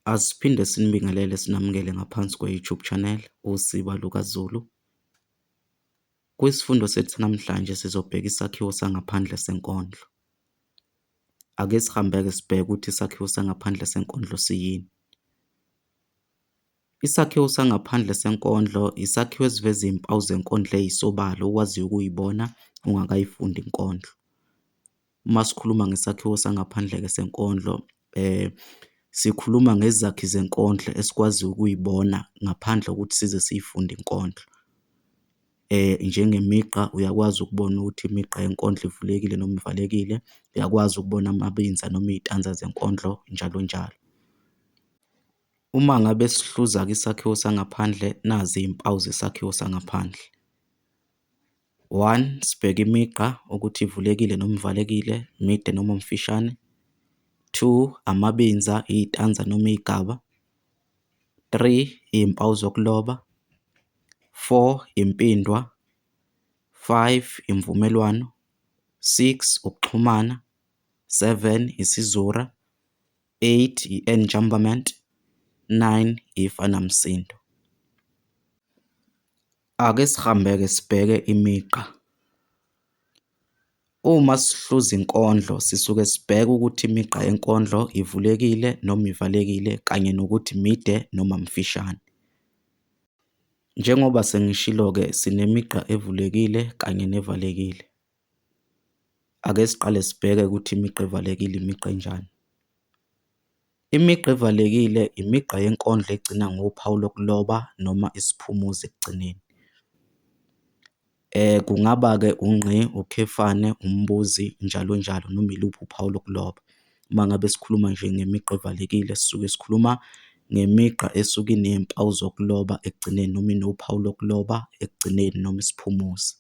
Asiphinde sinibingelele sinamukele ngaphansi kwe-YouTube channel Usiba LukaZulu. Kwisifundo sethu namhlanje sizobheka isakhiwo sangaphandle senkondlo. Ake sihambe-ke sibheke ukuthi isakhiwo sangaphandle senkondlo siyini. Isakhiwo sangaphandle senkondlo isakhiwo esiveza iy'mpawu zenkondlo ey'sobala okwaziyo ukuy'bona ungakayifundi inkondlo. Uma sikhuluma ngesakhiwo sangaphandle-ke senkondlo, sikhuluma ngezakhi zenkondlo esikwaziyo ukuy'bona ngaphandle kokuthi size siyifunde inkondlo. Njengemigqa, uyakwazi ukubona ukuthi imigqa yenkondlo ivulekile noma ivalekile, uyakwazi ukubona amabinza noma iy'tanza zenkondlo, njalo njalo. Uma ngabe sihluza-ke isakhiwo sangaphandle, nazi iy'mpawu zesakhiwo sangaphandle. One, sibheke imigqa ukuthi ivulekile noma ivalekile, mide noma mfishane. Two, amabinza, iy'tanza noma iy'gaba. Three, iy'mpawu zokuloba. Four, impindwa. Five, imvumelwano. Six, ukuxhumana. Seven, isizura. Eight, i-enjambament. Nine, ifanamsindo. Ake sihambe-ke sibheke imigqa. Uma sihluza inkondlo sisuke sibheke ukuthi imigqa yenkondlo ivulekile noma ivalekile kanye nokuthi mide noma mfishane. Njengoba sengishilo-ke sinemigqa evulekile kanye nevalekile. Ake siqale sibheke ukuthi imigqa evalekile imigqa enjani. Imigqa evalekile imigqa yenkondlo egcina ngophawu lokuloba noma isiphumuzi ekugcineni. Kungaba-ke ungqi, ukhefane, umbuzi, njalo njalo, noma iluphi uphawu lokuloba. Uma ngabe sikhuluma nje ngemigqa evalekile sisuke sikhuluma ngemigqa esuke iney'mpawu zokuloba ekugcineni noma inophawu lokuloba ekugcineni noma isiphumuzi.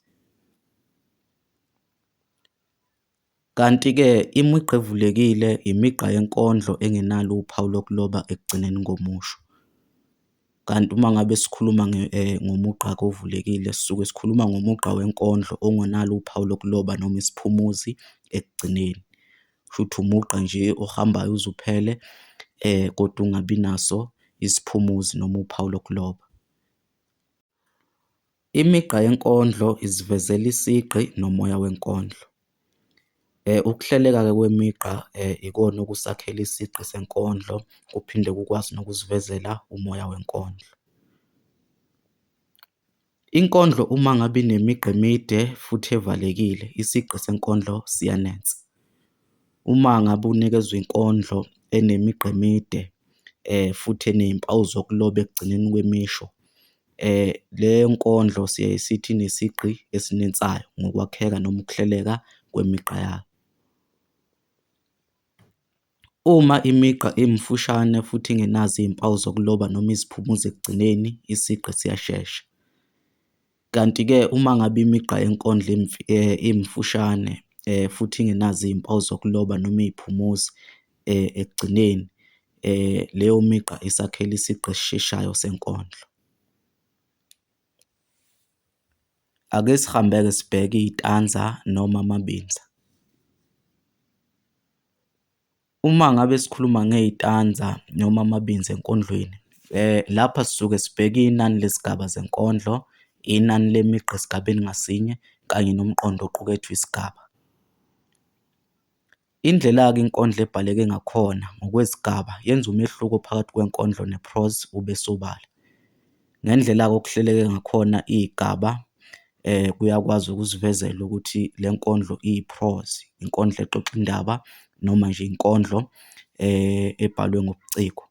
Kanti-ke imigqa evulekile imigqa yenkondlo engenalo uphawu lokuloba ekugcineni komusho. Kanti uma ngabe sikhuluma ngomugqa-ke ovulekile sisuke sikhuluma ngomugqa wenkondlo ongenalo uphawu lokuloba noma isiphumuzi ekugcineni. Kushuthi umugqa nje ohambayo uze uphele, kodwa ungabi naso isiphumuzi noma uphawu lokuloba. Imigqa yenkondlo isivezela isigqi nomoya wenkondlo. Ukuhleleka-ke kwemigqa ikona okusakhela isigqi senkondlo, kuphinde kukwazi nokusivezela umoya wenkondlo. Inkondlo uma ngabe inemigqa emide futhi evalekile, isigqi senkondlo siyanensa. Uma ngabe unikezwa inkondlo enemigqa emide futhi eney'mpawu zokuloba ekugcineni kwemisho, leyo nkondlo siyaye sithi inesigqi esinensayo ngokwakheka noma ukuhleleka kwemigqa yayo. Uma imigqa imfushane futhi ingenazo iy'mpawu zokuloba noma iziphumuzi ekugcineni, isigqi siyashesha. Kanti-ke uma ngabe imigqa yenkondlo imfushane futhi ingenazo iy'mpawu zokuloba noma iy'phumuzi ekugcineni, leyo migqa isakhela isigqi esisheshayo senkondlo. Ake sihambe-ke sibheke iy'tanza noma amabinza. Uma ngabe sikhuluma ngey'tanza noma amabinza enkondlweni, lapha sisuke sibheke inani lezigaba zenkondlo, inani lemigqa esigabeni ngasinye, kanye nomqondo oqukethwe isigaba. Indlela-ke inkondlo ebhaleke ngakhona ngokwezigaba yenza umehluko phakathi kwenkondlo ne-prose ube sobala. Ngendlela-ke okuhleleke ngakhona iy'gaba, kuyakwazi ukusivezela ukuthi le nkondlo iyi-prose, inkondlo exoxa indaba noma nje inkondlo ebhalwe ngobuciko.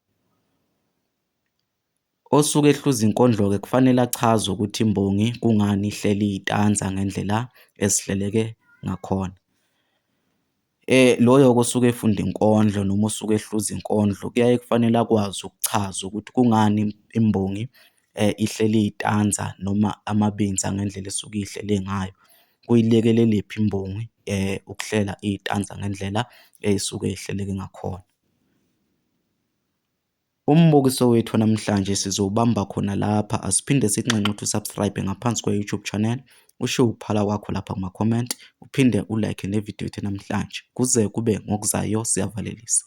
Osuke ehluza inkondlo-ke kufanele achaze ukuthi imbongi kungani ihlele iy'tanza ngendlela ezihleleke ngakhona. Loyo-ke osuke efunda inkondlo noma osuke ehluza inkondlo kuyaye kufanele akwazi ukuchaza ukuthi kungani imbongi ihlele iy'tanza noma amabinza ngendlela esuke iy'hlele ngayo. Kuyilekelephi imbongi ukuhlela iy'tanza ngendlela ey'suke y'hleleke ngakhona. Umbukiso wethu wanamhlanje sizowubamba khona lapha. Asiphinde sikunxenxe ukuthi u-subscribe ngaphansi kwe-YouTube channel, ushiye ukuphala kwakho lapha kuma-comment, uphinde u-like ne-video yethu namhlanje. Kuze kube ngokuzayo, siyavalelisa.